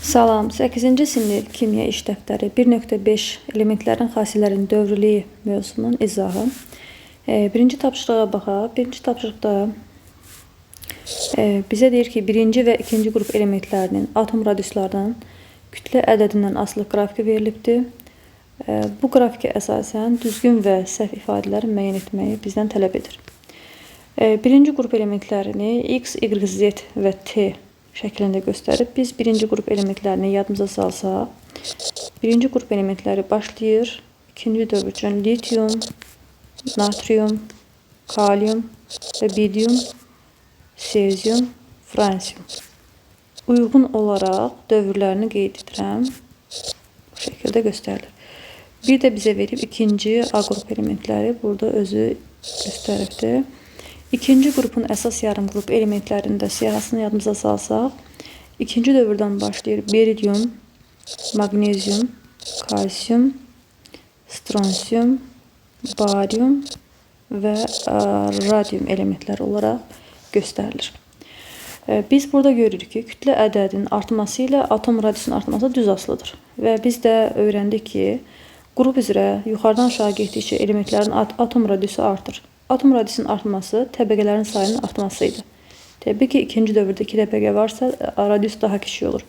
Salam, 8-ci sinif kimya iş dəftəri 1.5 elementlərin xassələrinin dövrlüyü mövzusunun izahı. Birinci tapşırığa baxaq. Birinci tapşırıqda bizə deyir ki, birinci və ikinci qrup elementlərinin atom radiuslarının kütlə ədədindən asılı qrafiki verilibdir. Bu qrafikə əsasən düzgün və səhv ifadələri müəyyən etməyi bizdən tələb edir. Birinci qrup elementlərini X, Y, Z və T şəklində göstərib. Biz birinci qrup elementlərini yadımıza salsaq, birinci qrup elementləri başlayır. İkinci dövr üçün litium, natrium, kalium, rubidium, sezium, fransium. Uyğun olaraq dövrlərini qeyd edirəm. Bu şəkildə göstərilir. Bir də bizə verib ikinci A qrup elementləri burada özü göstəribdir. İkinci qrupun əsas yarım qrup elementlərinin də siyahısını yadımıza salsaq, ikinci dövrdən başlayır berilyum, maqnezium, kalsium, stronsium, barium və radium elementləri olaraq göstərilir. Biz burada görürük ki, kütlə ədədinin artması ilə atom radiusunun artması düz asılıdır. Və biz də öyrəndik ki, qrup üzrə yuxarıdan aşağı getdikcə elementlərin atom radiusu artır. Atom radiusunun artması təbəqələrin sayının artması idi. Təbii ki, ikinci dövrdə iki təbəqə varsa, radius daha kiçik olur.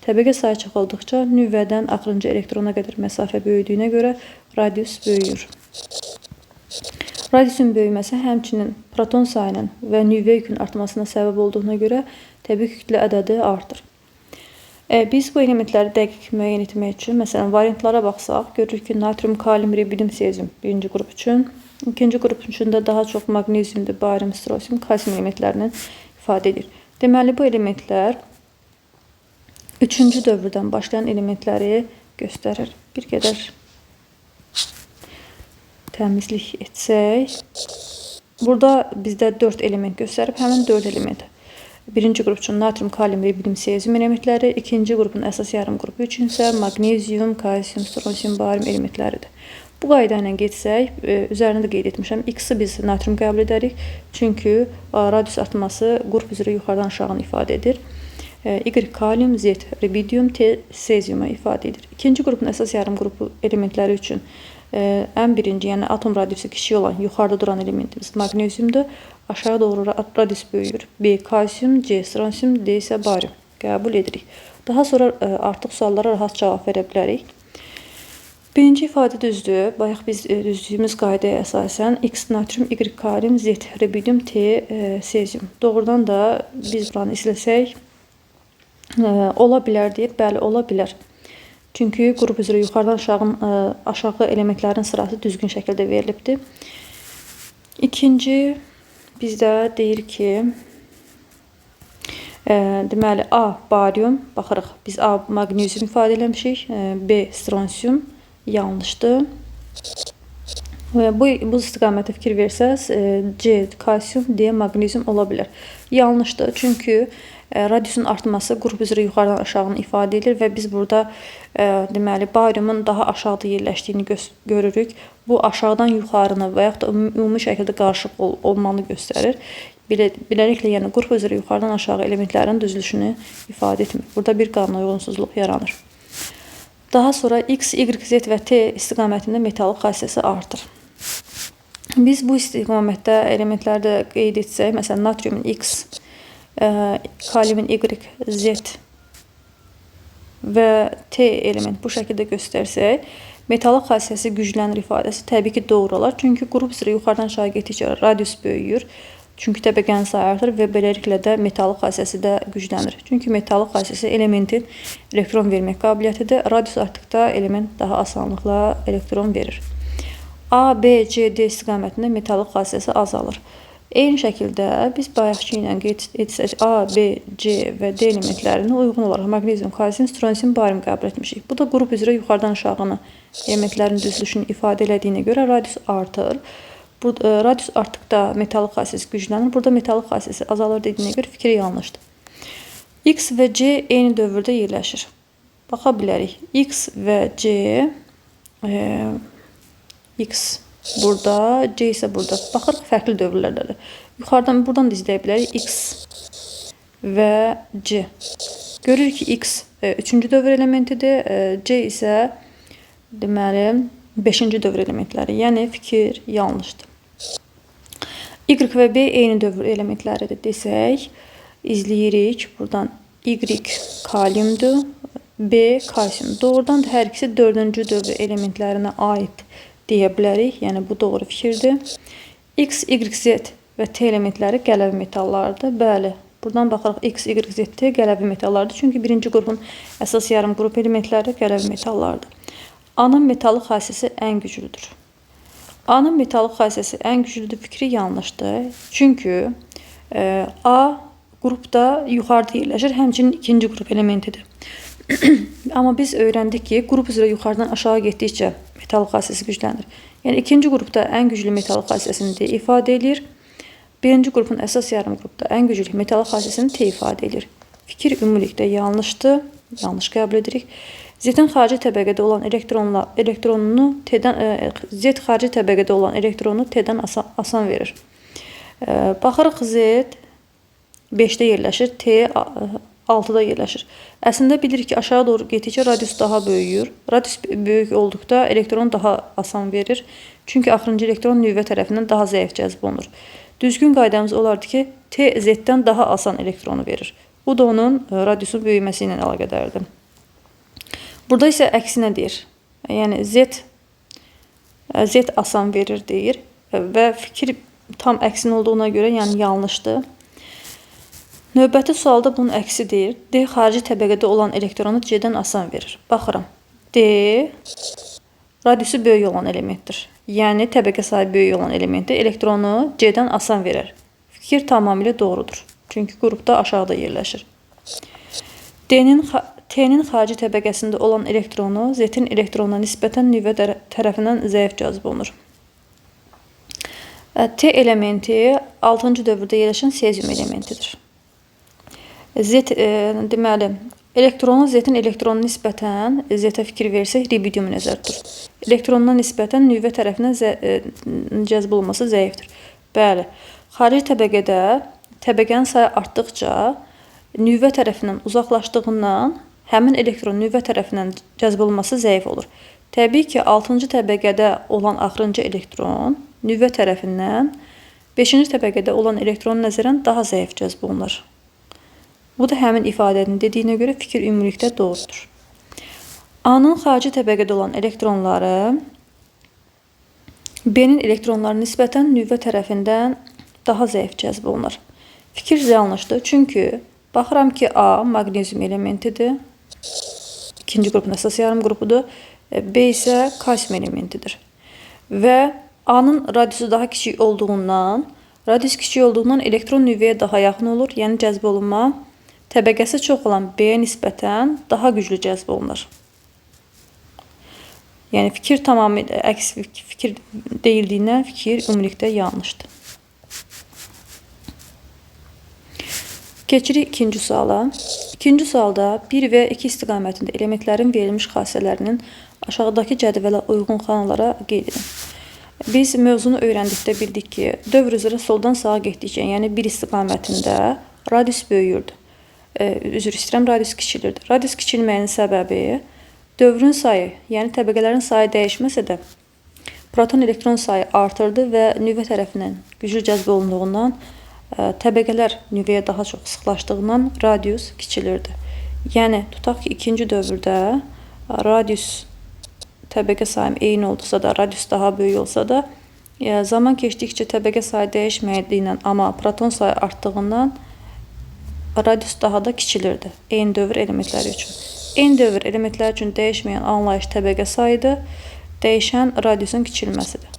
Təbəqə sayı çoxaldıqca nüvədən axırıncı elektrona qədər məsafə böyüdüyünə görə radius böyüyür. Radiusun böyüməsi həmçinin proton sayının və nüvə yükünün artmasına səbəb olduğuna görə təbii ki, kütlə ədədi artır. Biz bu elementləri dəqiq müəyyən etmək üçün, məsələn, variantlara baxsaq, görürük ki, natrium, kalium, rubidium, sezium birinci qrup üçün. İkinci qrup üçün də daha çox maqneziumdur, barium, stronsium, kalsium elementlərini ifadə edir. Deməli, bu elementlər üçüncü dövrdən başlayan elementləri göstərir. Bir qədər təmizlik etsək, burada bizdə 4 element göstərib, həmin 4 element. Birinci qrup üçün natrium, kalium, rubidium, sezium elementləri, ikinci qrupun əsas yarım qrupu üçün isə maqnezium, kalsium, stronsium, barium elementləridir. Bu qayda ilə getsək, üzərində də qeyd etmişəm, X-i biz natrium qəbul edərik, çünki radius artması qrup üzrə yuxarıdan aşağını ifadə edir. Y kalium, Z rubidium, T seziumu ifadə edir. İkinci qrupun əsas yarım qrupu elementləri üçün ən birinci, yəni atom radiusu kiçik olan yuxarıda duran elementimiz maqneziumdur. Aşağı doğru radius böyüyür. B kalsium, C stronsium, D isə barium qəbul edirik. Daha sonra artıq suallara rahat cavab verə bilərik. Birinci ifadə düzdür. Bayaq biz düzdüyümüz qaydaya əsasən X natrium, Y kalium, Z rubidium, T sezium. Doğrudan da biz buranı izləsək ola bilər deyir. Bəli, ola bilər. Çünki qrup üzrə yuxarıdan aşağı elementlərin sırası düzgün şəkildə verilibdir. İkinci bizdə deyir ki, deməli A barium, baxırıq biz A maqnezium ifadə eləmişik, B stronsium yanlışdır. Və bu istiqamətə fikir versəz, C kalsium, D maqnezium ola bilər. Yanlışdır, çünki radiusun artması qrup üzrə yuxarıdan aşağını ifadə edir və biz burada deməli bariumun daha aşağıda yerləşdiyini görürük. Bu aşağıdan yuxarını və yaxud da ümumi şəkildə qarışıq olmanı göstərir. Beləliklə, yəni qrup üzrə yuxarıdan aşağı elementlərin düzülüşünü ifadə etmir. Burada bir qanuna uyğunsuzluq yaranır. Daha sonra X, Y, Z və T istiqamətində metallıq xassəsi artır. Biz bu istiqamətdə elementləri də qeyd etsək, məsələn, natriumun X, kaliumun Y, Z və T element bu şəkildə göstərsək, metallıq xassəsi güclənir ifadəsi təbii ki, doğru olar. Çünki qrup üzrə yuxarıdan aşağı getdikcə radius böyüyür. Çünki təbəqənin sayı artır və beləliklə də metallıq xassəsi də güclənir. Çünki metallıq xassəsi elementin elektron vermək qabiliyyətidir. Radius artdıqda element daha asanlıqla elektron verir. A, B, C, D istiqamətində metallıq xassəsi azalır. Eyni şəkildə biz bayaqki ilə qeyd etsək A, B, C və D elementlərini uyğun olaraq maqnezium, kalsium, stronsium, barium qəbul etmişik. Bu da qrup üzrə yuxarıdan aşağını elementlərin düzülüşünü ifadə elədiyinə görə radius artır. Burada radius artdıqda metallıq xassəsi güclənir. Burada metallıq xassəsi azalır dediyinə görə fikri yanlışdır. X və C eyni dövrdə yerləşir. Baxa bilərik. X və C, X burada, C isə burada. Baxırıq, fərqli dövrlərdədir. Yuxarıdan buradan da izləyə bilərik. X və C. Görürük ki, X 3-cü dövr elementidir, C isə deməli 5-ci dövr elementləri. Yəni fikir yanlışdır. Y və B eyni dövr elementləridir desək, izləyirik. Buradan Y kaliumdur, B kalsium. Doğrudan da hər ikisi 4-cü dövr elementlərinə aid deyə bilərik. Yəni bu doğru fikirdir. X, Y, Z və T elementləri qələvi metallardır. Bəli, buradan baxırıq X, Y, Z, T qələvi metallardır. Çünki birinci qrupun əsas yarım qrup elementləri qələvi metallardır. A-nın metallıq xassəsi ən güclüdür. A-nın metallıq xassəsi ən güclüdür fikri yanlışdır. Çünki A qrupda yuxarıda yerləşir, həmçinin ikinci qrup elementidir. Amma biz öyrəndik ki, qrup üzrə yuxarıdan aşağı getdikcə metallıq xassəsi güclənir. Yəni ikinci qrupda ən güclü metallıq xassəsini D ifadə edir. Birinci qrupun əsas yarım qrupda ən güclü metallıq xassəsini T ifadə edir. Fikir ümumilikdə yanlışdır. Yanlış qəbul edirik. Z-in xarici təbəqədə olan elektronunu T-dən Z xarici təbəqədə olan elektronu T-dən asan verir. Baxırıq Z 5-də yerləşir, T 6-da yerləşir. Əslində bilirik ki, aşağı doğru getdikcə radius daha böyüyür. Radius böyük olduqda elektron daha asan verir. Çünki axırıncı elektron nüvə tərəfindən daha zəif cəzb olunur. Düzgün qaydamız olardı ki, T Z-dən daha asan elektronu verir. Bu da onun radiusun böyüməsi ilə əlaqədardır. Burada isə əksinə deyir. Yəni Z asan verir deyir və fikir tam əksinə olduğuna görə, yəni yanlışdır. Növbəti sualda bunun əksi deyir. D xarici təbəqədə olan elektronu C-dən asan verir. Baxıram. D radiusu böyük olan elementdir. Yəni təbəqə sayı böyük olan elementdir. Elektronu C-dən asan verir. Fikir tamamilə doğrudur. Çünki qrupda aşağıda yerləşir. T-nin xarici təbəqəsində olan elektronu Z-in elektronuna nisbətən nüvə tərəfindən zəif cəzb olunur. T elementi 6-cı dövrdə yerləşən sezium elementidir. Z, deməli, elektronu Z-in elektronuna nisbətən Z-ə fikir versək, rubidiumu nəzərdə tutur. Elektronuna nisbətən nüvə tərəfindən cəzb olunması zəifdir. Bəli, xarici təbəqədə təbəqənin sayı artdıqca nüvə tərəfindən uzaqlaşdığından həmin elektron nüvə tərəfindən cəzb olunması zəif olur. Təbii ki, 6-cı təbəqədə olan axırıncı elektron nüvə tərəfindən 5-ci təbəqədə olan elektrona nəzərən daha zəif cəzb olunur. Bu da həmin ifadənin dediyinə görə fikir ümumilikdə doğrudur. A-nın xarici təbəqədə olan elektronları B-nin elektronları nisbətən nüvə tərəfindən daha zəif cəzb olunur. Fikir yanlışdır. Çünki baxıram ki, A maqnezium elementidir. İkinci qrupun əsas yarım qrupudur. B isə kalsium elementidir. Və A-nın radiusu daha kiçik olduğundan, radius kiçik olduğundan elektron nüvəyə daha yaxın olur. Yəni cəzb olunma təbəqəsi çox olan B-yə nisbətən daha güclü cəzb olunur. Yəni fikir tamamilə əks fikir deyildiyindən fikir ümumilikdə yanlışdır. Keçirik ikinci suala. İkinci sualda 1 və 2 istiqamətində elementlərin verilmiş xassələrinin aşağıdakı cədvələ uyğun xanalara qeyd edin. Biz mövzunu öyrəndikdə bildik ki, dövr üzrə soldan sağa getdikcə, yəni 1 istiqamətində radius böyüyürdü. Üzr istəyirəm, radius kiçilirdi. Radius kiçilməyinin səbəbi dövrün sayı, yəni təbəqələrin sayı dəyişməsə də proton elektron sayı artırdı və nüvə tərəfindən güclü cəzb olunduğundan təbəqələr nüvəyə daha çox sıxlaşdığından radius kiçilirdi. Yəni, tutaq ki, ikinci dövrdə radius təbəqə sayım eyni oldusa da, radius daha böyük olsa da, zaman keçdikcə təbəqə sayı dəyişmədiyindən, amma proton sayı artdığından radius daha da kiçilirdi eyni dövr elementləri üçün. Eyni dövr elementləri üçün dəyişməyən anlayış təbəqə sayıdır, dəyişən radiusun kiçilməsidir.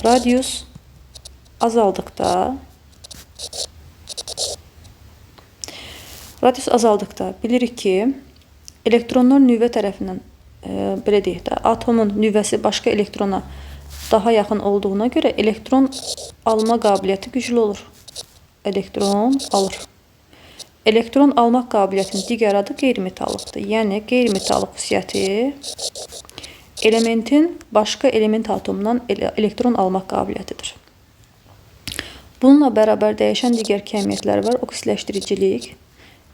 Radius azaldıqda bilirik ki, elektronlar nüvə tərəfindən, belə deyək də, atomun nüvəsi başqa elektrona daha yaxın olduğuna görə elektron alma qabiliyyəti güclü olur. Elektron alır. Elektron almaq qabiliyyətinin digər adı qeyri-metallıqdır. Yəni, qeyri-metallıq xüsusiyyəti elementin başqa element atomundan elektron almaq qabiliyyətidir. Bununla bərabər dəyişən digər kəmiyyətlər var. Oksidləşdiricilik.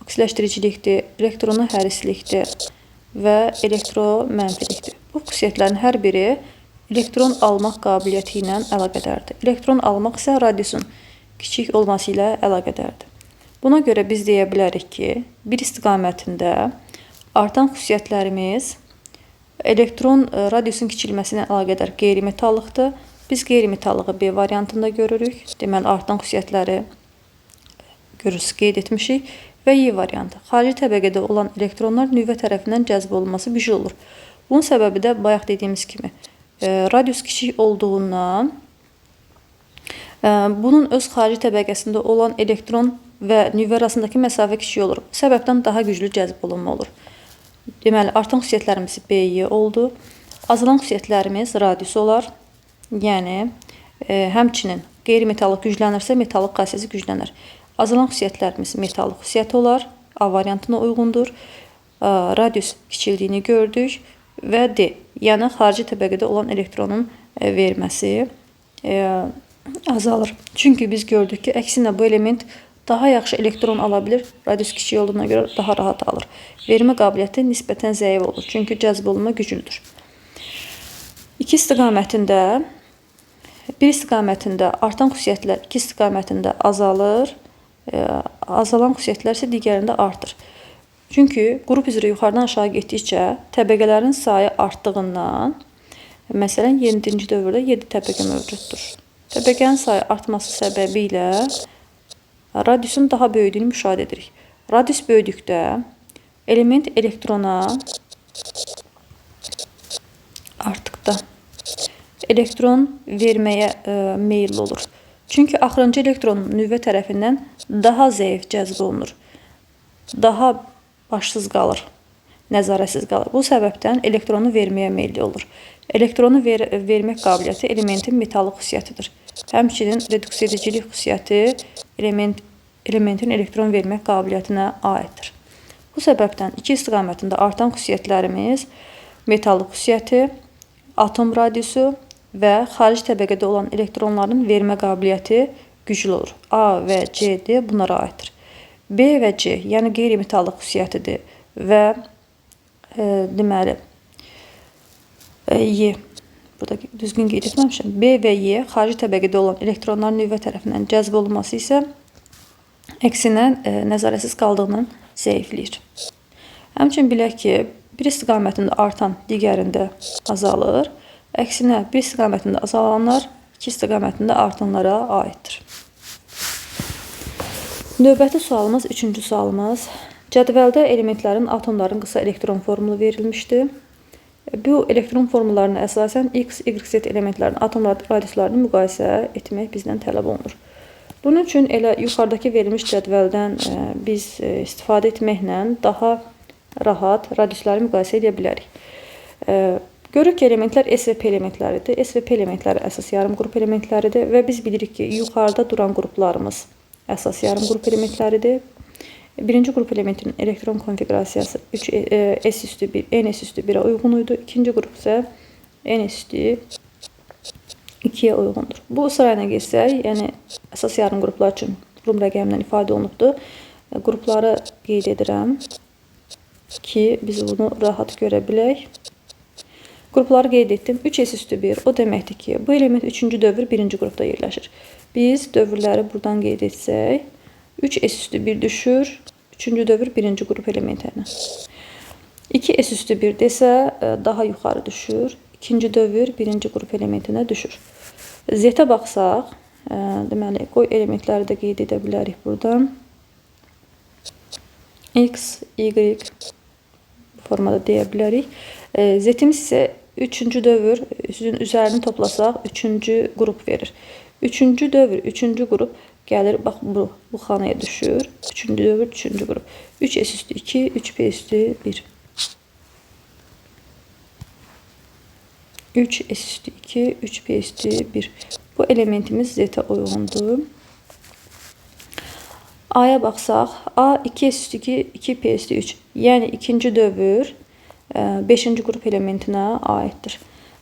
Oksiləşdiricilikdir, elektrona hərislikdir və elektromənfilikdir. Bu xüsusiyyətlərin hər biri elektron almaq qabiliyyəti ilə əlaqədardır. Elektron almaq isə radiusun kiçik olması ilə əlaqədardır. Buna görə biz deyə bilərik ki, bir istiqamətində artan xüsusiyyətlərimiz elektron radiusun kiçilməsi ilə əlaqədar qeyri-metallıqdır. Biz qeyri-metallığı B variantında görürük. Deməli, artan xüsusiyyətləri görürsünüz, qeyd etmişik. Və Y variantı. Xarici təbəqədə olan elektronlar nüvə tərəfindən cəzb olunması güclü olur. Bunun səbəbi də bayaq dediyimiz kimi radius kiçik olduğundan bunun öz xarici təbəqəsində olan elektron və nüvə arasındakı məsafə kiçik olur. Bu səbəbdən daha güclü cəzb olunma olur. Deməli, artan xüsusiyyətlərimiz B, Y oldu. Azalan xüsusiyyətlərimiz radius olar. Yəni, həmçinin qeyri-metallıq güclənirsə, metallıq xassəsi güclənir. Azalan xüsusiyyətlərimiz metallıq xüsusiyyəti olar. A variantına uyğundur. Radius kiçildiyini gördük. Və D, yəni xarici təbəqədə olan elektronun verməsi azalır. Çünki biz gördük ki, əksinə bu element daha yaxşı elektron ala bilir. Radius kiçik olduğuna görə daha rahat alır. Vermə qabiliyyəti nisbətən zəif olur. Çünki cəzb olunma güclüdür. İki istiqamətində, bir istiqamətində artan xüsusiyyətlər iki istiqamətində azalır. Azalan xüsusiyyətlər isə digərində artır. Çünki qrup üzrə yuxarıdan aşağı getdikcə təbəqələrin sayı artdığından, məsələn, 7-ci dövrdə 7 təbəqə mövcuddur. Təbəqənin sayı artması səbəbi ilə radiusun daha böyüdüyünü müşahidə edirik. Radius böyüdükdə element elektrona artıq da elektron verməyə meyilli olur. Çünki axırıncı elektron nüvə tərəfindən daha zəif cəzb olunur. Daha başsız qalır, nəzarətsiz qalır. Bu səbəbdən elektronu verməyə meyilli olur. Elektronu vermək qabiliyyəti elementin metallıq xüsusiyyətidir. Həmçinin reduksiya edicilik xüsusiyyəti elementin elektron vermək qabiliyyətinə aiddir. Bu səbəbdən iki istiqamətində artan xüsusiyyətlərimiz metallıq xüsusiyyəti, atom radiusu və xarici təbəqədə olan elektronların vermə qabiliyyəti güclü olur. A və C, D bunlara aiddir. B və C, yəni qeyri-metallıq xüsusiyyətidir və deməli, Y, burada düzgün qeyd etməmişəm. B və Y xarici təbəqədə olan elektronların nüvə tərəfindən cəzb olunması isə əksinə nəzarətsiz qaldığından zəifləyir. Həmçinin bilək ki, bir istiqamətində artan digərində azalır. Əksinə, bir istiqamətində azalanlar iki istiqamətində artanlara aiddir. Növbəti sualımız, üçüncü sualımız. Cədvəldə elementlərin, atomların qısa elektron formulu verilmişdi. Bu elektron formullarına əsasən X, Y, Z elementlərin atom radiuslarını müqayisə etmək bizdən tələb olunur. Bunun üçün elə yuxarıdakı verilmiş cədvəldən biz istifadə etməklə daha rahat radiusları müqayisə edə bilərik. Görürük ki, elementlər S və P elementləridir. S və P elementləri əsas yarım qrup elementləridir və biz bilirik ki, yuxarıda duran qruplarımız əsas yarım qrup elementləridir. Birinci qrup elementinin elektron konfiqurasiyası 3 S üstü 1, N S üstü 1-ə uyğun idi. İkinci qrup isə N S üstü 2-yə uyğundur. Bu sırayla getsək, yəni əsas yarım qruplar üçün rum rəqəmindən ifadə olunubdur. Qrupları qeyd edirəm ki, biz bunu rahat görə bilək. Qrupları qeyd etdim. 3 S üstü 1, o deməkdir ki, bu element 3-cü dövr 1-ci qrupda yerləşir. Biz dövrləri buradan qeyd etsək, 3 S üstü 1 düşür, 3-cü dövr 1-ci qrup elementlərinə. 2 S üstü 1 desə, daha yuxarı düşür, 2-ci dövr 1-ci qrup elementinə düşür. Z-ə baxsaq, deməli, qoy elementləri də qeyd edə bilərik buradan. X, Y formada deyə bilərik. Z-imiz isə 3-cü dövr, üzərini toplasaq 3-cü qrup verir. 3-cü dövr, 3-cü qrup gəlir, bax bu xanaya düşür. 3-cü dövr, 3-cü qrup. 3 S üstü 2, 3 P üstü 1. 3 S üstü 2, 3 P üstü 1. Bu elementimiz Z-ə uyğundur. A-ya baxsaq, A 2 S üstü 2, 2 P üstü 3. Yəni 2-ci dövr 5-ci qrup elementinə aiddir.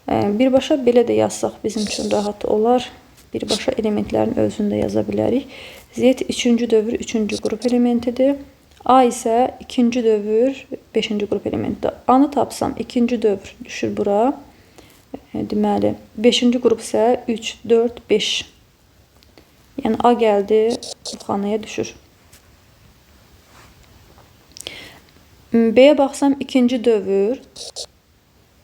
Birbaşa belə də yazsaq bizim üçün rahat olar. Birbaşa elementlərin özünü də yaza bilərik. Z 3-cü dövr 3-cü qrup elementidir. A isə ikinci dövr 5-ci qrup elementidir. A-nı tapsam ikinci dövr düşür bura. Deməli, 5-ci qrup isə 3, 4, 5. Yəni A gəldi, bu xanaya düşür. B-yə baxsam ikinci dövr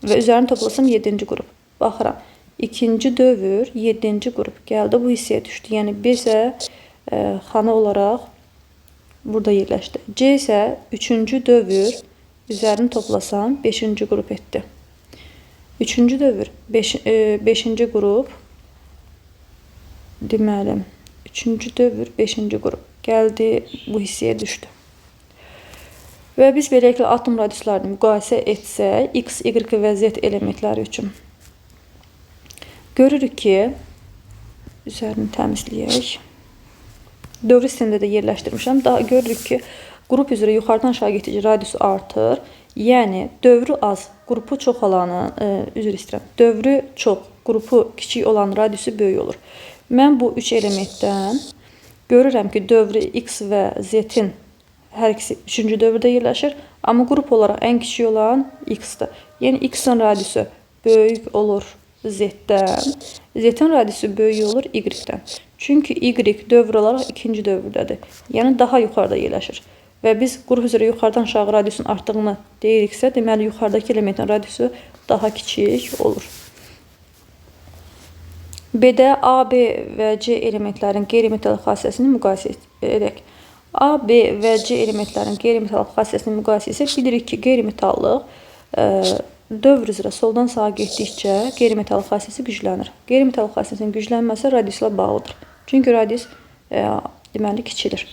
və üzərini toplasam 7-ci qrup. Baxıram. İkinci dövr, 7-ci qrup gəldi, bu hissəyə düşdü. Yəni B isə xana olaraq burada yerləşdi. C isə 3-cü dövr, üzərini toplasam 5-ci qrup etdi. 3-cü dövr, 5-ci qrup, deməli, 3-cü dövr, 5-ci qrup gəldi, bu hissəyə düşdü. Və biz beləliklə atom radiuslarını müqayisə etsək, X, Y və Z elementləri üçün görürük ki, üzərini təmizləyək. Dövr sistemdə də yerləşdirmişəm. Daha görürük ki, qrup üzrə yuxarıdan aşağı getdikcə radius artır. Yəni dövrü az, qrupu çox olanı, üzr istəyirəm, dövrü çox, qrupu kiçik olan radiusu böyük olur. Mən bu 3 elementdən görürəm ki, dövrü X və Z-in hər ikisi 3-cü dövrdə yerləşir. Amma qrup olaraq ən kiçik olan X-dir. Yəni X-in radiusu böyük olur Z-dən, Z-in radiusu böyük olur Y-dən. Çünki Y dövr olaraq ikinci dövrdədir. Yəni daha yuxarıda yerləşir. Və biz qrup üzrə yuxarıdan aşağı radiusun artdığını deyiriksə, deməli yuxarıdakı elementin radiusu daha kiçik olur. B-də A, B və C elementlərin qeyri-metalik xassəsini müqayisə edək. A, B və C elementlərin qeyri-metalik xassəsini müqayisə etsək, bilirik ki, qeyri-metallıq dövr üzrə soldan sağa getdikcə qeyri-metalik xassəsi güclənir. Qeyri-metalik xassəsinin güclənməsi radiusla bağlıdır. Çünki radius deməli kiçilir.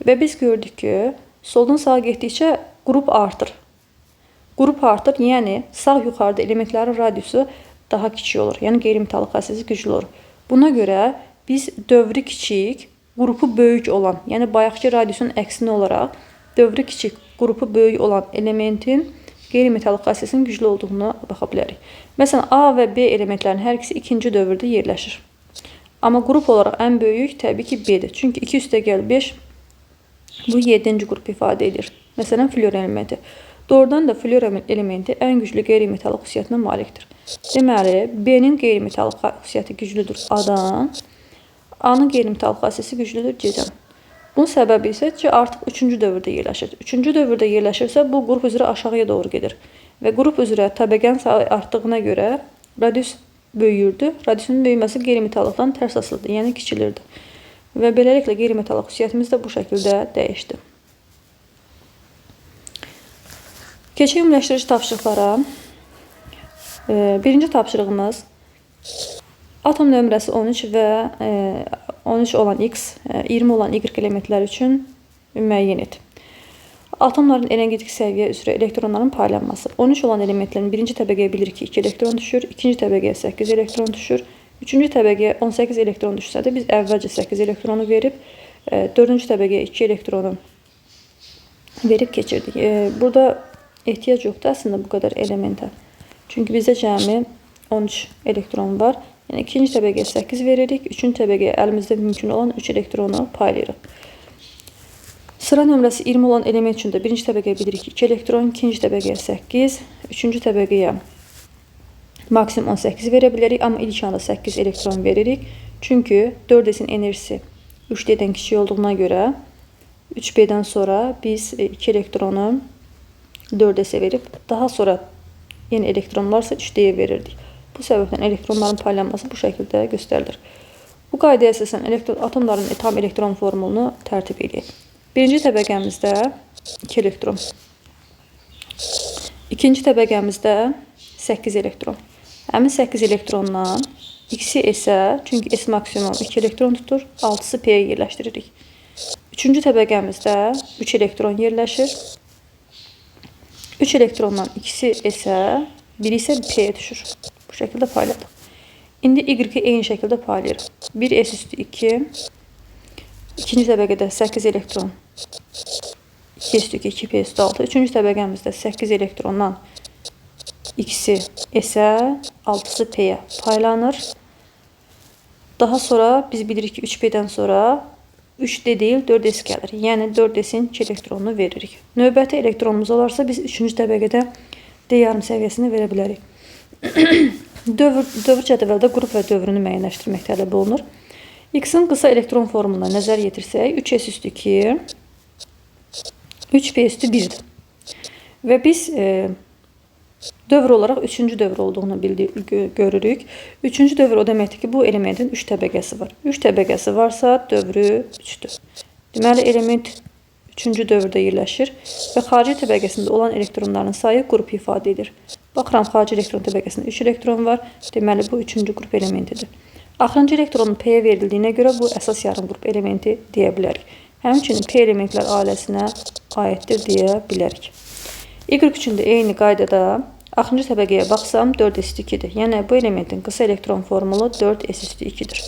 Və biz gördük ki, soldan sağa getdikcə qrup artır. Qrup artır, yəni sağ yuxarıda elementlərin radiusu daha kiçik olur. Yəni qeyri-metalik xassəsi güclü olur. Buna görə biz dövrü kiçik, qrupu böyük olan, yəni bayaqki radiusun əksinə olaraq dövrü kiçik, qrupu böyük olan elementin qeyri-metalik xassəsinin güclü olduğunu baxa bilərik. Məsələn, A və B elementlərinin hər ikisi ikinci dövrdə yerləşir. Amma qrup olaraq ən böyük təbii ki, B-dir. Çünki 2 üstəgəl 5 bu 7-ci qrup ifadə edir. Məsələn, flüor elementi. Doğrudan da flüor elementi ən güclü qeyri-metalik xüsusiyyətinə malikdir. Deməli, B-nin qeyri-metalik xüsusiyyəti güclüdür A-dan, A-nın qeyri-metalik xassəsi güclüdür C-dən. Bunun səbəbi isə C artıq 3-cü dövrdə yerləşir. 3-cü dövrdə yerləşirsə, bu qrup üzrə aşağıya doğru gedir. Və qrup üzrə təbəqənin sayı artdığına görə radius böyüyürdü. Radiusun böyüməsi qeyri-metallıqdan tərs asılıdır, yəni kiçilirdi. Və beləliklə qeyri-metallıq xüsusiyyətimiz də bu şəkildə dəyişdi. Keçək ümumiləşdirici tapşırıqlara. Birinci tapşırığımız atom nömrəsi 13 və 13 olan X, 20 olan Y elementləri üçün müəyyən et. Atomların energetik səviyyə üzrə elektronların paylanması. 13 olan elementlərin birinci təbəqəyə bilirik ki, 2 elektron düşür, ikinci təbəqəyə 8 elektron düşür, üçüncü təbəqəyə 18 elektron düşsə də biz əvvəlcə 8 elektronu verib, dördüncü təbəqəyə 2 elektronu verib keçirdik. Burada ehtiyac yoxdur əslində bu qədər elementə. Çünki bizdə cəmi 13 elektron var. Yəni ikinci təbəqəyə 8 veririk, üçüncü təbəqəyə əlimizdə mümkün olan 3 elektronu paylayırıq. Sıra nömrəsi 20 olan element üçün də birinci təbəqəyə bilirik ki, 2 elektron, ikinci təbəqəyə 8, üçüncü təbəqəyə maksimum 18 verə bilərik, amma ilk anda 8 elektron veririk. Çünki 4S-in enerjisi 3D-dən kiçik olduğuna görə 3B-dən sonra biz 2 elektronu 4S-ə verib, daha sonra yeni elektronlarsa 3D-yə verirdik. Bu səbəbdən elektronların paylanması bu şəkildə göstərilir. Bu qaydaya əsasən atomların tam elektron formulunu tərtib edək. Birinci təbəqəmizdə 2 elektron. İkinci təbəqəmizdə 8 elektron. Həmin 8 elektrondan ikisi S-ə, çünki S maksimum 2 elektron tutur, 6-sı P-yə yerləşdiririk. Üçüncü təbəqəmizdə 3 elektron yerləşir. 3 elektrondan ikisi S-ə, biri isə P-yə düşür. Bu şəkildə payladıq. İndi Y-i eyni şəkildə paylayırıq. 1 S üstü 2, ikinci təbəqədə 8 elektron, 2 S üstü 2, 2 P üstü 6. Üçüncü təbəqəmizdə 8 elektrondan ikisi S-ə, 6-sı P-yə paylanır. Daha sonra biz bilirik ki, 3P-dən sonra 3D deyil, 4S gəlir. Yəni 4S-in 2 elektronunu veririk. Növbəti elektronumuz olarsa biz 3-cü təbəqədə D yarım səviyyəsini verə bilərik. Dövr cədvəldə qrup və dövrünü müəyyənləşdirmək tələb olunur. X-in qısa elektron formuluna nəzər yetirsək, 3S üstü 2, 3P üstü 1-dir. Və biz dövr olaraq 3-cü dövr olduğunu görürük. 3-cü dövr o deməkdir ki, bu elementin 3 təbəqəsi var. 3 təbəqəsi varsa dövrü 3-dür. Deməli, element 3-cü dövrdə yerləşir və xarici təbəqəsində olan elektronların sayı qrup ifadə edir. Baxıram, xarici elektron təbəqəsində 3 elektron var. Deməli, bu 3-cü qrup elementidir. Axırıncı elektronun P-yə verildiyinə görə bu əsas yarım qrup elementi deyə bilərik. Həmçinin P elementlər ailəsinə aiddir deyə bilərik. Y üçün də eyni qaydada axırıncı təbəqəyə baxsam 4s2-dir. Yəni bu elementin qısa elektron formulu 4s2-dir.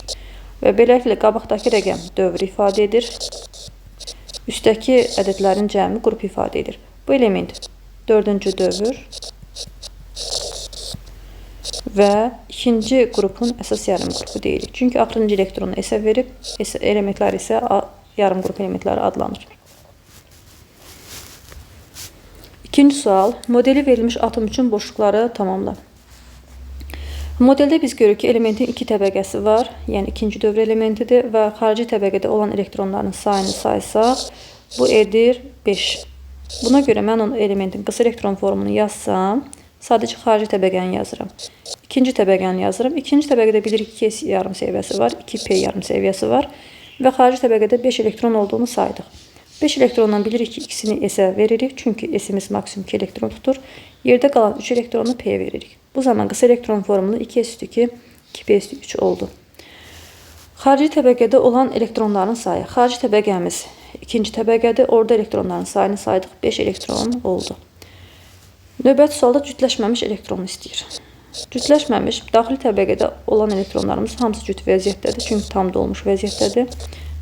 Və beləliklə qabaqdakı rəqəm dövr ifadə edir. Üstdəki ədədlərin cəmi qrup ifadə edir. Bu element 4-cü dövr və 2-ci qrupun əsas yarım qrupu deyilik. Çünki axırıncı elektronu S-ə verib, S elementlər isə yarım qrup elementləri adlanır. İkinci sual, modeli verilmiş atom üçün boşluqları tamamla. Modeldə biz görürük ki, elementin 2 təbəqəsi var, yəni ikinci dövr elementidir və xarici təbəqədə olan elektronların sayını saysaq, bu edir 5. Buna görə mən onun elementin qısa elektron formunu yazsam, sadəcə xarici təbəqəni yazıram. İkinci təbəqəni yazıram. İkinci təbəqədə bilirik ki, 2S yarım səviyyəsi var, 2P yarım səviyyəsi var və xarici təbəqədə 5 elektron olduğunu saydıq. 5 elektrondan bilirik ki, ikisini S-ə veririk. Çünki S-imiz maksimum 2 elektron tutur. Yerdə qalan 3 elektronu P-yə veririk. Bu zaman qısa elektron formulu 2S2, 2P3 oldu. Xarici təbəqədə olan elektronların sayı. Xarici təbəqəmiz ikinci təbəqədir. Orada elektronların sayını saydıq. 5 elektron oldu. Növbəti sualda cütləşməmiş elektronu istəyir. Cütləşməmiş daxili təbəqədə olan elektronlarımız hamısı cüt vəziyyətdədir. Çünki tam dolmuş vəziyyətdədir.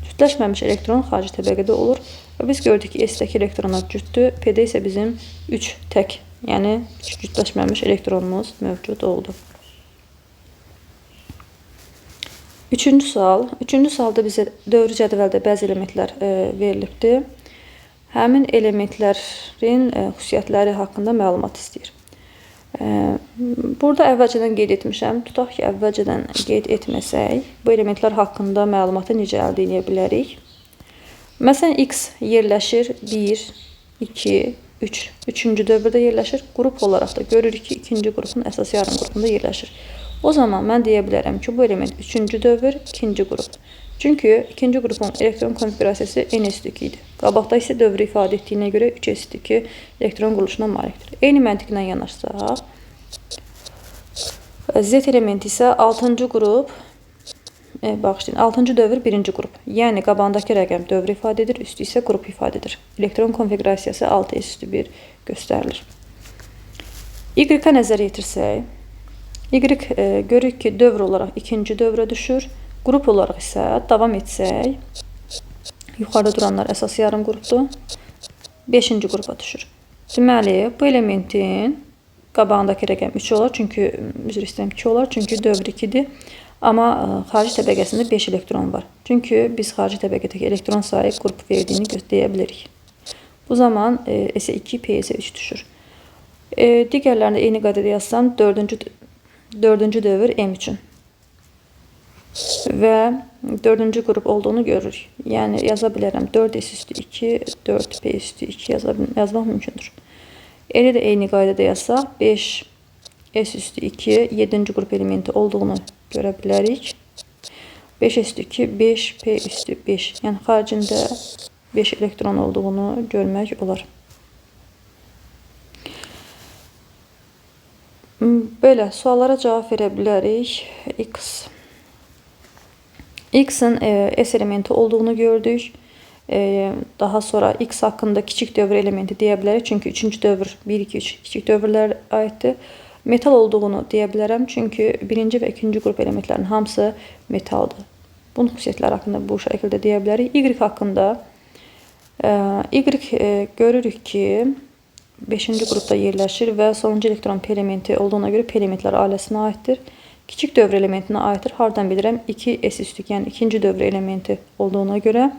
Cütləşməmiş elektron xarici təbəqədə olur. Və biz gördük ki, S-dəki elektronlar cütdür. P-də isə bizim 3 tək, yəni 3 cütləşməmiş elektronumuz mövcud oldu. Üçüncü sual. Üçüncü sualda bizə dövrü cədvəldə bəzi elementlər verilibdir. Həmin elementlərin xüsusiyyətləri haqqında məlumat istəyir. Burada əvvəlcədən qeyd etmişəm. Tutaq ki, əvvəlcədən qeyd etməsək, bu elementlər haqqında məlumatı necə əldə edə bilərik? Məsələn, X yerləşir 1, 2, 3. Üçüncü dövrdə yerləşir. Qrup olaraq da görürük ki, ikinci qrupun əsas yarım qrupunda yerləşir. O zaman mən deyə bilərəm ki, bu element üçüncü dövr, ikinci qrup. Çünki ikinci qrupun elektron konfiqurasiyası NS2 idi. Qabaqda isə dövrü ifadə etdiyinə görə 3S2 elektron quruluşuna malikdir. Eyni məntiqlə yanaşsaq, Z elementi isə 6-cı qrup, bağışlayın, 6-cı dövr 1-ci qrup. Yəni qabağındakı rəqəm dövrü ifadə edir, üstü isə qrup ifadə edir. Elektron konfiqurasiyası 6S1 göstərilir. Y-ə nəzər yetirsək, Y görürük ki, dövr olaraq ikinci dövrə düşür. Qrup olaraq isə davam etsək, yuxarıda duranlar əsas yarım qrupdur. 5-ci qrupa düşür. Deməli, bu elementin qabağındakı rəqəm 3 olar, çünki üzr istəyirəm 2 olar, çünki dövr 2-dir. Amma xarici təbəqəsində 5 elektron var. Çünki biz xarici təbəqədəki elektron sayı qrup verdiyini deyə bilirik. Bu zaman S2, P isə 3 düşür. Digərlərini də eyni qaydada yazsam, 4-cü dövr M üçün və 4-cü qrup olduğunu görürük. Yəni yaza bilərəm 4S üstü 2, 4P üstü 2 yazmaq mümkündür. Elə də eyni qaydada yazsaq, 5S üstü 2, 7-ci qrup elementi olduğunu görə bilərik. 5S üstü 2, 5P üstü 5. Yəni xaricində 5 elektron olduğunu görmək olar. Belə suallara cavab verə bilərik. X-in S elementi olduğunu gördük. Daha sonra X haqqında kiçik dövr elementi deyə bilərik. Çünki 3-cü dövr 1, 2, 3 kiçik dövrlər aiddir. Metal olduğunu deyə bilərəm. Çünki 1-ci və 2-ci qrup elementlərinin hamısı metaldır. Bunun xüsusiyyətləri haqqında bu şəkildə deyə bilərik. Y haqqında Y görürük ki, 5-ci qrupda yerləşir və sonuncu elektron P elementi olduğuna görə P elementlər ailəsinə aiddir. Kiçik dövr elementinə aiddir. Hardan bilirəm? 2S üstü, yəni ikinci dövr elementi olduğuna görə.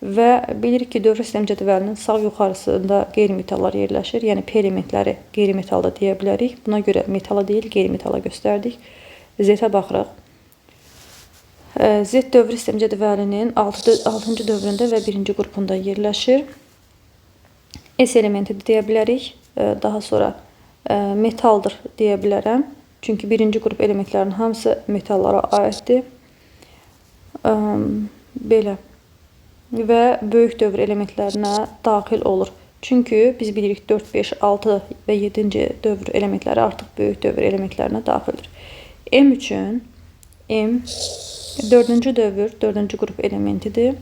Və bilirik ki, dövrə sistem cədvəlinin sağ yuxarısında qeyri-metallar yerləşir. Yəni P elementləri qeyri-metalda deyə bilərik. Buna görə metala deyil, qeyri-metala göstərdik. Z-ə baxırıq. Z dövrü sistem cədvəlinin 6-cı dövründə və 1-ci qrupunda yerləşir. S elementi deyə bilərik. Daha sonra metaldır deyə bilərəm. Çünki 1-ci qrup elementlərinin hamısı metallara aiddir. Belə. Və böyük dövr elementlərinə daxil olur. Çünki biz bilirik 4, 5, 6 və 7-ci dövr elementləri artıq böyük dövr elementlərinə daxildir. M üçün M 4-cü dövr, 4-cü qrup elementidir.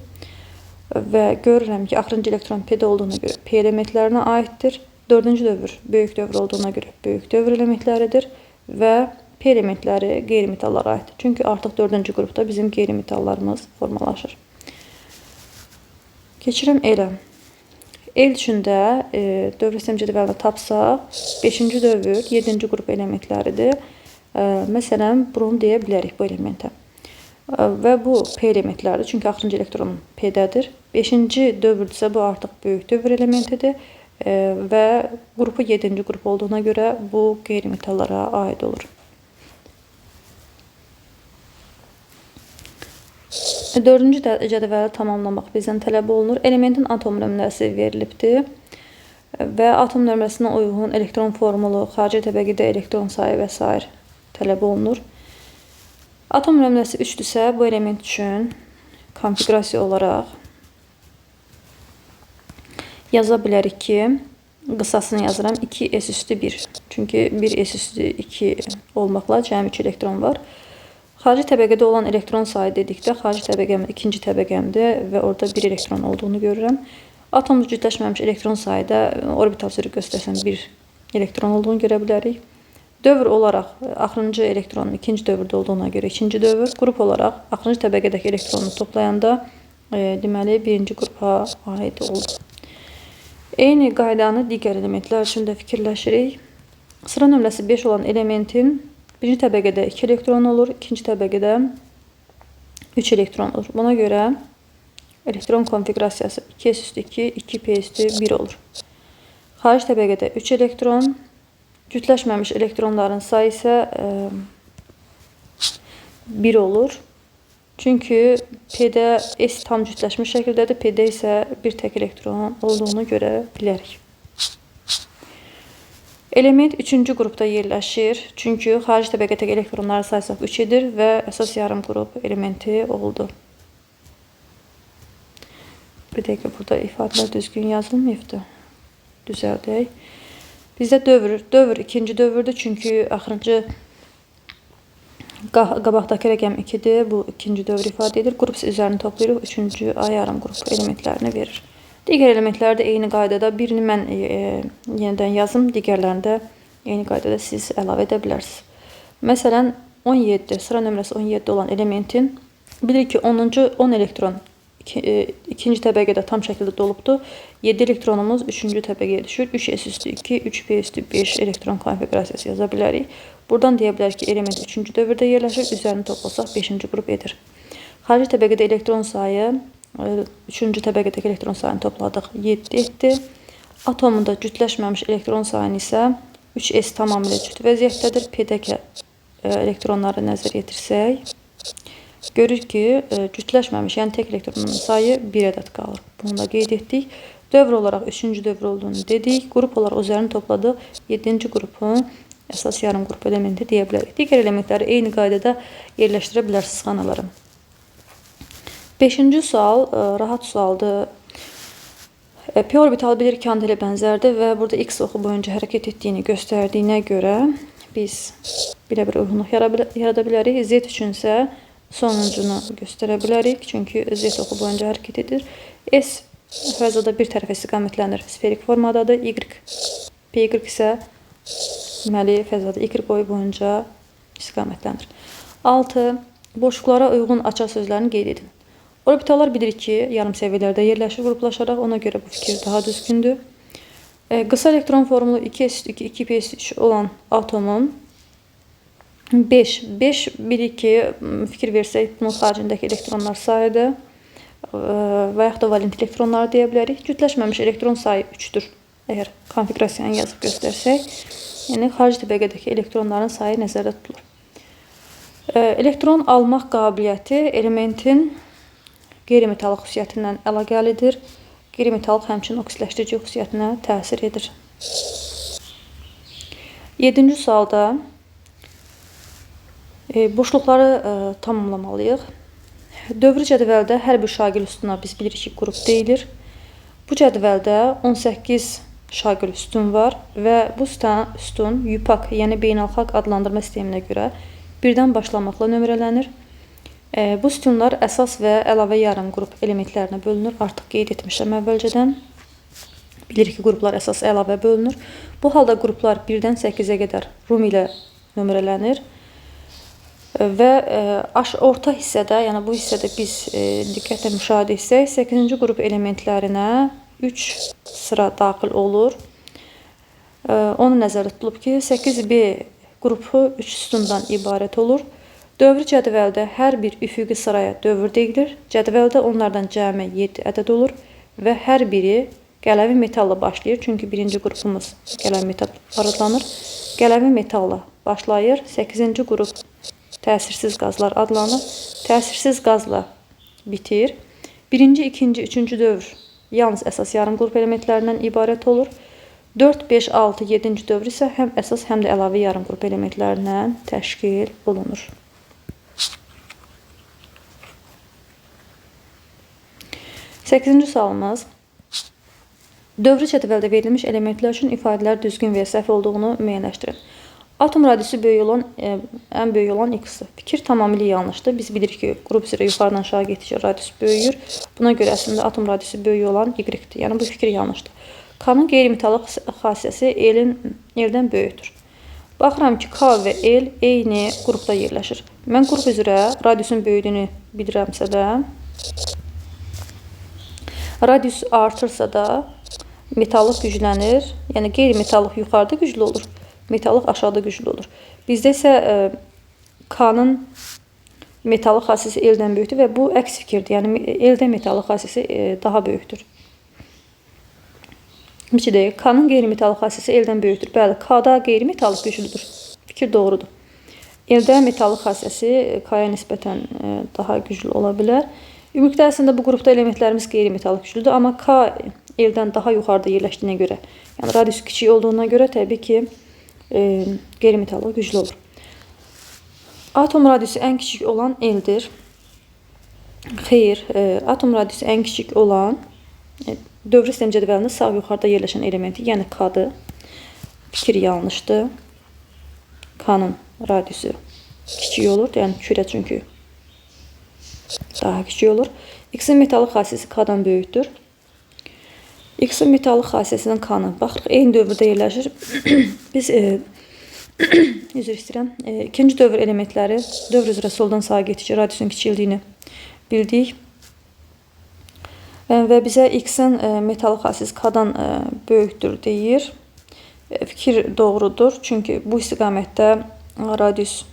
Və görürəm ki, axırıncı elektron P-də olduğuna görə P elementlərinə aiddir. 4-cü dövr böyük dövr olduğuna görə böyük dövr elementləridir. Və P elementləri qeyri-metallara aiddir. Çünki artıq 4-cü qrupda bizim qeyri-metallarımız formalaşır. Keçirəm L-ə. L üçün də dövr sistem cədvəlini tapsaq, 5-ci dövr, 7-ci qrup elementləridir. Məsələn, brom deyə bilərik bu elementə. Və bu P elementləridir. Çünki axırıncı elektron P-dədir. 5-ci dövrdürsə, bu artıq böyük dövr elementidir. Və qrupu 7-ci qrup olduğuna görə bu qeyri-metallara aid olur. 4-cü cədvəli tamamlamaq bizdən tələb olunur. Elementin atom nömrəsi verilibdir və atom nömrəsinə uyğun elektron formulu, xarici təbəqədə elektron sayı və s. tələb olunur. Atom nömrəsi 3-dürsə, bu element üçün konfiqurasiya olaraq yaza bilərik ki, qısasını yazıram 2S üstü 1. Çünki 1S üstü 2 olmaqla cəmi 3 elektron var. Xarici təbəqədə olan elektron sayı dedikdə, xarici təbəqəm ikinci təbəqəmdir və orada 1 elektron olduğunu görürəm. Atomda cütləşməmiş elektron sayı da orbital sürü göstərsən 1 elektron olduğunu görə bilərik. Dövr olaraq axırıncı elektronun ikinci dövrdə olduğuna görə ikinci dövr, qrup olaraq axırıncı təbəqədəki elektronu toplayanda deməli birinci qrupa aid oldu. Eyni qaydanı digər elementlər üçün də fikirləşirik. Sıra nömrəsi 5 olan elementin birinci təbəqədə 2 elektron olur, ikinci təbəqədə 3 elektron olur. Buna görə elektron konfiqurasiyası 2S üstü 2, 2P üstü 1 olur. Xarici təbəqədə 3 elektron, cütləşməmiş elektronların sayı isə 1 olur. Çünki P-də S tam cütləşmiş şəkildədir, P-də isə bir tək elektron olduğunu görə bilərik. Element 3-cü qrupda yerləşir. Çünki xarici təbəqədəki elektronların sayısı 3 edir və əsas yarım qrup elementi oldu. Bir dəqiqə, burada ifadələr düzgün yazılmayıbdır. Düzəldək. Bizdə dövr ikinci dövrdür. Çünki axırıncı qabaqdakı rəqəm 2-dir. Bu ikinci dövr ifadə edir. Qrup üzərini toplayırıq. 3-cü A yarım qrup elementlərini verir. Digər elementlər də eyni qaydada. Birini mən yenidən yazım, digərlərini də eyni qaydada siz əlavə edə bilərsiniz. Məsələn, 17, sıra nömrəsi 17 olan elementin bilirik ki, 10 elektron ikinci təbəqədə tam şəkildə dolubdur. 7 elektronumuz 3-cü təbəqəyə düşür. 3S üstü 2, 3P üstü 5 elektron konfiqurasiyası yaza bilərik. Buradan deyə bilərik ki, element 3-cü dövrdə yerləşir. Üzərini toplasaq 5-ci qrup edir. Xarici təbəqədə elektron sayı 3-cü təbəqədəki elektron sayını topladıq, 7 etdi. Atomunda cütləşməmiş elektron sayını isə 3S tamamilə cüt vəziyyətdədir. P-dəki elektronları nəzər yetirsək, görürük ki, cütləşməmiş, yəni tək elektronun sayı 1 ədəd qalır. Bunu da qeyd etdik. Dövr olaraq 3-cü dövr olduğunu dedik. Qrup olaraq üzərini topladıq. 7-ci qrupun əsas yarım qrup elementi deyə bilərik. Digər elementləri eyni qaydada yerləşdirə bilərsiniz xanalara. 5-ci sual rahat sualdır. P orbitalı bilir ki, antelə bənzərdir və burada X oxu boyunca hərəkət etdiyini göstərdiyinə görə biz belə bir uyğunluq yarada bilərik. Z üçünsə sonuncunu göstərə bilərik. Çünki Z oxu boyunca hərəkət edir. S fəzada bir tərəfə istiqamətlənir. Sferik formadadır. Y, PY isə deməli, fəzada Y boyu boyunca istiqamətlənir. 6. Boşluqlara uyğun açar sözlərini qeyd edin. Orbitallar bilirik ki, yarım səviyyələrdə yerləşir qruplaşaraq. Ona görə bu fikir daha düzgündür. Qısa elektron formulu 2S2, 2P3 olan atomun 5. 5 bilirik ki, fikir versək, bunun xaricindəki elektronlar sayıdır və yaxud da valent elektronları deyə bilərik. Cütləşməmiş elektron sayı 3-dür. Əgər konfiqurasiyanı yazıb göstərsək, yəni xarici təbəqədəki elektronların sayı nəzərdə tutulur. Elektron almaq qabiliyyəti elementin qeyri-metallıq xüsusiyyətindən əlaqəlidir. Qeyri-metallıq həmçinin oksidləşdirici xüsusiyyətinə təsir edir. 7-ci sualda boşluqları tamamlamalıyıq. Dövrü cədvəldə hər bir şaqil sütuna biz bilirik ki, qrup deyilir. Bu cədvəldə 18 şaqil sütun var və bu sütun UPAC, yəni beynəlxalq adlandırma sisteminə görə birdən başlamaqla nömrələnir. Bu sütunlar əsas və əlavə yarım qrup elementlərinə bölünür. Artıq qeyd etmişəm əvvəlcədən. Bilirik ki, qruplar əsas əlavə bölünür. Bu halda qruplar 1-dən 8-ə qədər Rum ilə nömrələnir. Və orta hissədə, yəni bu hissədə biz diqqətlə müşahidə etsək, 8-ci qrup elementlərinə 3 sıra daxil olur. Onu nəzərdə tutulub ki, 8B qrupu 3 sütundan ibarət olur. Dövrü cədvəldə hər bir üfüqi sıraya dövr deyilir. Cədvəldə onlardan cəmi 7 ədəd olur və hər biri qələvi metalla başlayır. Çünki birinci qrupumuz qələvi metal adlanır. Qələvi metalla başlayır. 8-ci qrup təsirsiz qazlar adlanır. Təsirsiz qazla bitir. Birinci, ikinci, üçüncü dövr yalnız əsas yarım qrup elementlərindən ibarət olur. 4, 5, 6, 7-ci dövr isə həm əsas, həm də əlavə yarım qrup elementlərindən təşkil olunur. Səkkizinci sualımız. Dövrü cədvəldə verilmiş elementlər üçün ifadələr düzgün və ya səhv olduğunu müəyyənləşdirin. Atom radiusu böyük olan, ən böyük olan X-dir. Fikir tamamilə yanlışdır. Biz bilirik ki, qrup üzrə yuxarıdan aşağı getdikcə radius böyüyür. Buna görə əslində atom radiusu böyük olan Y-dir. Yəni bu fikir yanlışdır. K-nın qeyri-metallıq xassəsi L-dən böyükdür. Baxıram ki, K və L eyni qrupda yerləşir. Mən qrup üzrə radiusun böyüdüyünü bilirəmsə də, radius artırsa da metallıq güclənir. Yəni qeyri-metallıq yuxarıda güclü olur, metallıq aşağıda güclü olur. Bizdə isə K-nın metallıq xassəsi L-dən böyükdür və bu əks fikirdir. Yəni L-də metallıq xassəsi daha böyükdür. Bir şey deyil. K-nın qeyri-metallıq xassəsi L-dən böyükdür. Bəli, K-da qeyri-metallıq güclüdür. Fikir doğrudur. L-də metallıq xassəsi K-ya nisbətən daha güclü ola bilər. Ümumilikdə əslində bu qrupda elementlərimiz qeyri-metallıq güclüdür, amma K L-dən daha yuxarıda yerləşdiyinə görə, yəni radius kiçik olduğuna görə təbii ki, qeyri-metallıq güclü olur. Atom radiusu ən kiçik olan L-dir. Xeyr, atom radiusu ən kiçik olan dövrü sistem cədvəlində sağ yuxarıda yerləşən elementi, yəni K-dır. Fikir yanlışdır. K-nın radiusu kiçik olur, yəni kürə çünki daha kiçik olur. X-in metallıq xassəsi K-dan böyükdür. X-in metallıq xassəsinin K-nı baxırıq, eyni dövrdə yerləşir. Biz üzr istəyirəm. İkinci dövr elementləri dövr üzrə soldan sağa getdikcə radiusun kiçildiyini bildik. Və bizə X-in metallıq xassəsi K-dan böyükdür deyir. Fikir doğrudur. Çünki bu istiqamətdə radius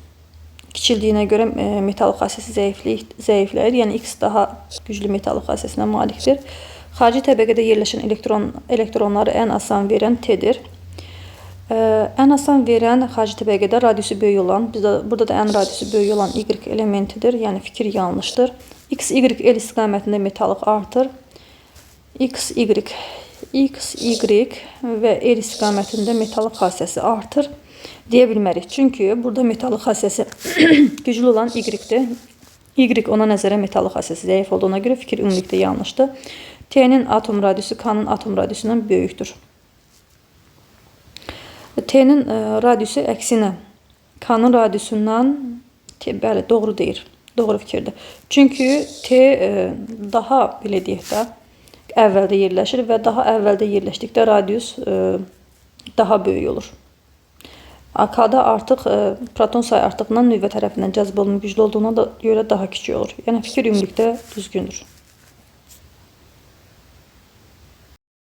kiçildiyinə görə metallıq xassəsi zəifləyir. Yəni X daha güclü metallıq xassəsinə malikdir. Xarici təbəqədə yerləşən elektronları ən asan verən T-dir. Ən asan verən xarici təbəqədə radiusu böyük olan, burada da ən radiusu böyük olan Y elementidir. Yəni fikir yanlışdır. X, Y, L istiqamətində metallıq artır. X, Y, X, Y və L istiqamətində metallıq xassəsi artır deyə bilmərik. Çünki burada metallıq xassəsi güclü olan Y-dir. Y ona nəzərə metallıq xassəsi zəif olduğuna görə fikir ümumilikdə yanlışdır. T-nin atom radiusu K-nın atom radiusundan böyükdür. T-nin radiusu əksinə K-nın radiusundan T, bəli, doğru deyir. Doğru fikirdir. Çünki T daha, belə deyək də, əvvəldə yerləşir və daha əvvəldə yerləşdikdə radius daha böyük olur. K-da artıq proton sayı artıqından nüvə tərəfindən cəzb olunma güclü olduğuna da görə daha kiçik olur. Yəni fikir ümumilikdə düzgündür.